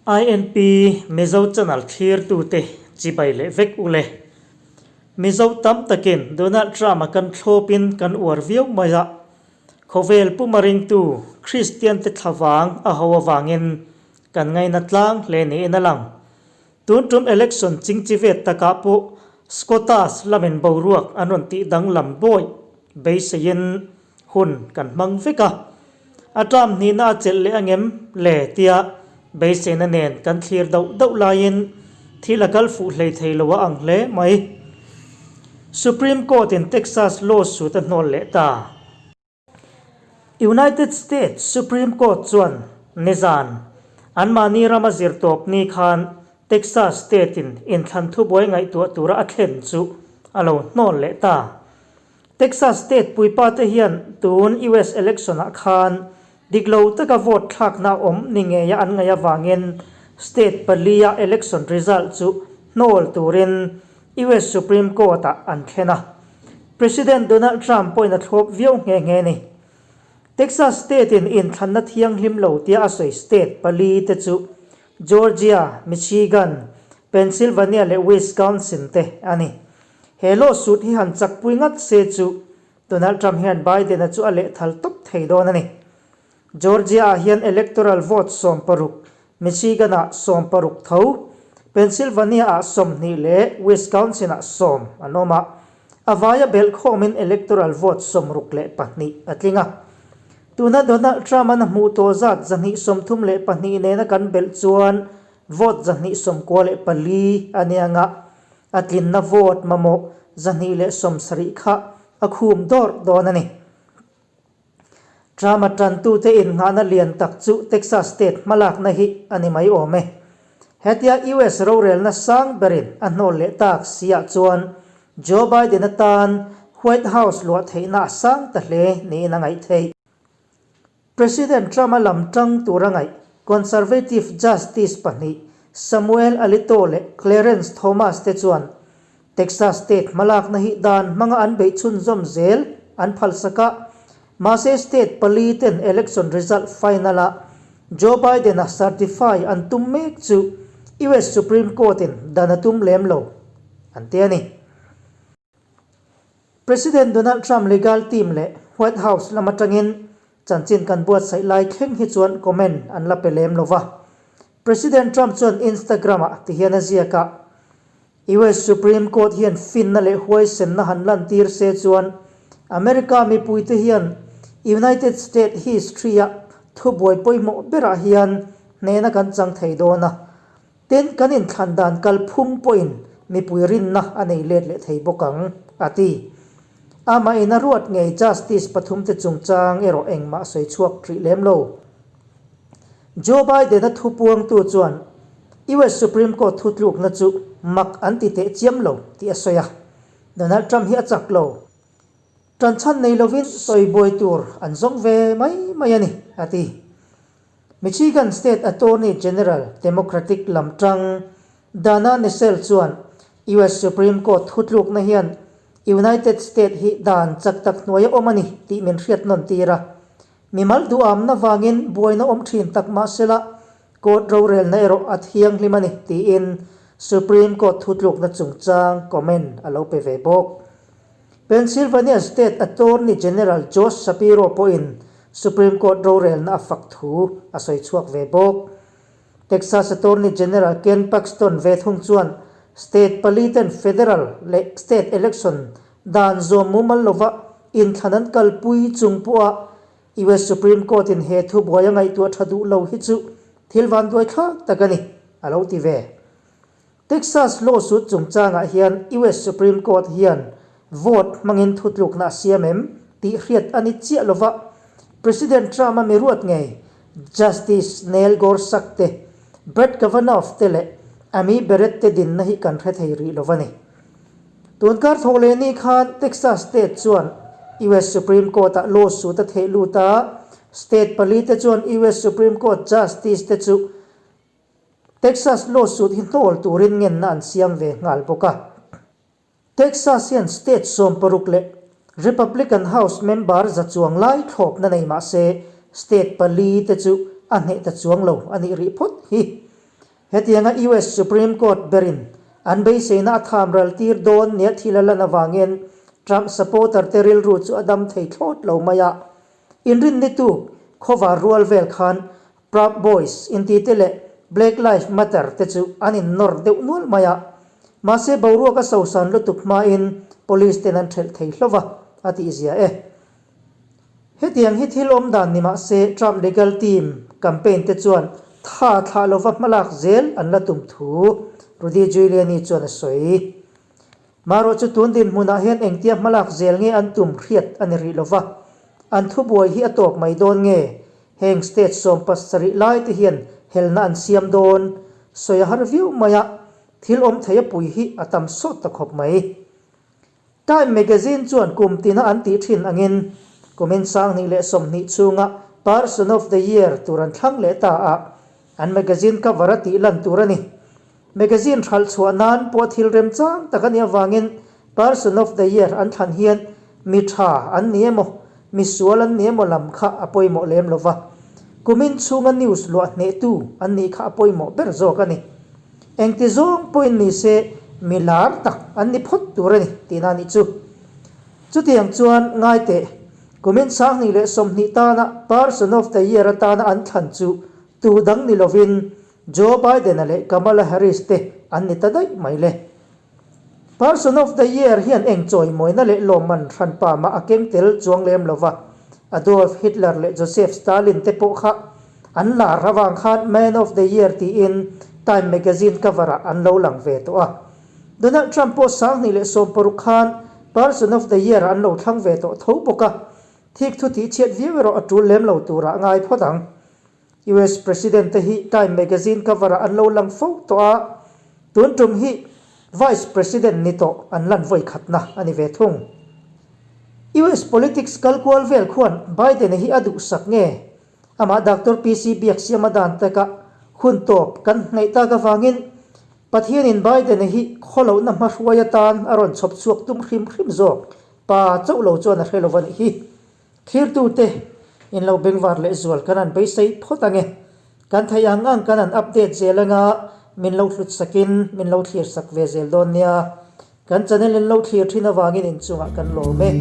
INP Mizo channel thlirtute chibai leh vek u le. Mizo tam takin Donald Trump-a kan thlawpin kan uar viau mai a, khawvel puma ringtu Kristian te thlavang a ho avangin kan ngaina tlang hle niin a lang. Tun tum election chingchi vet takah pawh Scotus lamin boruak an rawn tih danglam bawih beiseiin hun kan hmang vek a, a term hnihna a chelh leh angem le tia beiseina nen kan thlir dauh dauh laiin thil a kal fuh hlei thei lo a ang hle mai. Supreme Court in Texas lawsuit a hnawl leh ta. United States Supreme Court chuan nizan anmahni rama zirtawp ni khan Texas state in inthlan thubuai ngaihtuah tura a thlen chu a lo hnawl leh ta. Texas state puipa te hian tun US election ah khan dik lo taka vote thlakna a awm ni ngeia an ngaih avangin state palia election result chu hnawl turin US Supreme Court ah an thlen a. President Donald Trump pawhin a thlawp viau nghe nghe ni. Texas state in inthlanna thianghlim lo tia a sawi state pali te chu Georgia, Michigan, Pennsylvania leh Wisconsin te a ni. He lawsuit hi han chakpui ngat se chu Donald Trump hian Biden-a chu a lehthal tawp thei dawn a ni. Georgia-ah hian electoral vote 16, Michigan-ah 16 tho, Pennsylvania-ah 20 leh Wisconsin-ah 10 an awm a, a vaia belh khawmin electoral vote 64 a tling a. Tuna Donald Trump-an a hmuh tawh zat 232 nena kan belh chuan vote 294 a nia nga. A tlinna vote mamawh 270 kha a khum dawrh dawn a ni. Trump-a tantute innghahna lian tak chu Texas state hmalakna hi a ni mai awm e. Hetia US rorelna sang berin a hnawl leh tak siah chuan Joe Biden-a tan White House luah theihna a sang ta hle niin a ngaih theih. President Trump-a lam tang tura ngaih Conservative Justice pahnih Samuel Alito leh Clarence Thomas te chuan Texas state hmalakna hi dan hmanga an beih chhunzawm zel an phalsak a, mahse state pali ten election result final-a Joe Biden-a certify an tum mek chu US Supreme Court-in dan a tum lem lo an ti a ni. President Donald Trump legal team leh White House lam atangin chanchin kan buatsaih lai thleng hi chuan comment an la pe lem lo va. President Trump chuan Instagram-ah tihian a ziak a, US Supreme Court hian finna leh huaisenna han lantir se chuan America mipuite hian United States history-a thubuai pawimawh berah hian hnehna kan chang thei dawn a, Tin, kan inthlan dan kalphung pawhin mipui rinna a nei let leh thei bawk ang, a ti. Amah in a ruat ngei Justice pathumte chungchang erawh engmah sawi chhuak hrih lem lo. Joe Biden-a thupuangtu chuan US Supreme Court thutlukna chu mak an ti teh chiam lo tih a sawi a, Donald Trump hi a chak lo. Tanchhan nei lovin sawi buai tur an zawng ve mai mai a ni, a ti. Michigan State Attorney General Democratic lam tang Dana Nessel chuan US Supreme Court thutlukna hian United State hi dan chak tak hnuai a awm a ni tih min hriat nawn tir a. Mimal duhamna vangin buaina awm thin tak mah sela court rorelna erawh a thianghlim a ni tiin Supreme Court thutlukna chungchang comment a lo pe ve bawk. Pennsylvania State Attorney General Josh Shapiro pawhin Supreme Court rorelna a fak thu a sawi chhuak ve bawk. Texas Attorney General Ken Paxton ve thung chuan state pali ten federal leh state election dan zawm mumal lova inthlan an kalpui chung pawha US Supreme Court in he thubuai a ngaihtuah tha duh lo hi chu thil vanduai thlak tak a ni, a lo ti ve. Texas lawsuit chungchangah hian US Supreme Court hian vote hmangin thutlukna a siam em tih hriat a ni chiah lova, President Trump-a mi ruat ngei Justice Neil Gorsuch te, Brett Kavanaugh te leh Amy Barrett te dinna hi kan hre thei rih lova ni. Tunkar thawk leh ni khan Texas state chuan US Supreme Court-ah lawsuit a theh lut a, state pali te chuan US Supreme Court Justice te chu Texas lawsuit hi hnawl turin ngenna an siam ve nghal bawk a. Texas hian state 60 leh Republican House member za chuang lai thlawpna nei mah se state pali te chu a hneh ta chuang lo a nih rih phawt hi. Hetianga US Supreme Court berin an beiseina a tham ral tir dawn nia thil a lan avangin Trump supporter te rilru chu a dam thei thlawt lo mai a. Inrinni tuk khawvar rual vel khan Proud Boys inti te leh Black Lives Matter te chu an innawr deuh nual mai a. Mahse boruak a sosan lutuk hmain police ten an ṭhelh thei hlauh a, a tihzia e. Hetiang hi thil awm dan ni mah se Trump legal team campaign te chuan tha thlah lova hmalak zel an la tum thu Rudy Giuliani chuan a sawi. Marawh chu tun dinhmunah hian engtia hmalak zel nge an tum hriat a ni rih lova, an thubuai hi a tawp mai dawn nge heng state 17 lai te hian helna an siam dawn sawi a har viau mai a, thil awm thei a pui hi a tam sawt ta khawp mai. Time Magazine chuan kum tina an tih thin angin kumin 2020 chhunga Person of the Year tur an thlang leh ta a, an magazine cover a tih lan tur a ni. Magazine hralh chhuah nan pawh thil remchang tak a nih avangin Person of the Year an thlan hian mi tha an ni emaw, mi sual an ni emaw lam kha a pawimawh lem lo va, kumin chhunga news luah hnehtu an nih kha a pawimawh ber zawk a ni. Engti zawng pawhin ni se mi lar tak an ni phawt tur a ni tihna a nih chu. Chutiang chuan ngai teh, kumin 2020 tana Person of the Year atana an thlan chu tu dang ni lovin Joe Biden-a leh Kamala Harris te an ni ta daih mai le. Person of the Year hian eng chawimawina leh lawmman hranpa mah a keng tel chuang lem lo va, Adolf Hitler leh Joseph Stalin te pawh kha an lar avang khan Man of the Year tiin Time magazine cover ah an lo lang ve tawh a. Donald Trump pawh 2016 khan Person of the Year ah an lo thlang ve tawh tho bawk a, thik thu tih chhiat viau erawh a tul lem lo turah ngai phawt ang. US President te hi Time magazine cover ah an lo lang fo tawh a, tun tum hi Vice President ni tawh an lan vawi khatna a ni ve thung. US politics kal kual vel khuan Biden-a hi a duhsak nge? Amah Doctor PC Biaksiama dan taka hun tawp kan hnaih tak avangin Pathianin Biden-a hi khawlohna hmahruai atan a rawn chhawp chhuak tum hrim hrim zawk pa chauh lo chuan a hre lo a nih hi. Thirtute in lo bengvar leh zual kan han beisei phawt ang e. Kan theih ang ang kan han update zel anga min lo hlut sakin min lo thlir sak ve zel dawn nia. Kan channel in lo thlir thin avangin inchungah kan lawm e.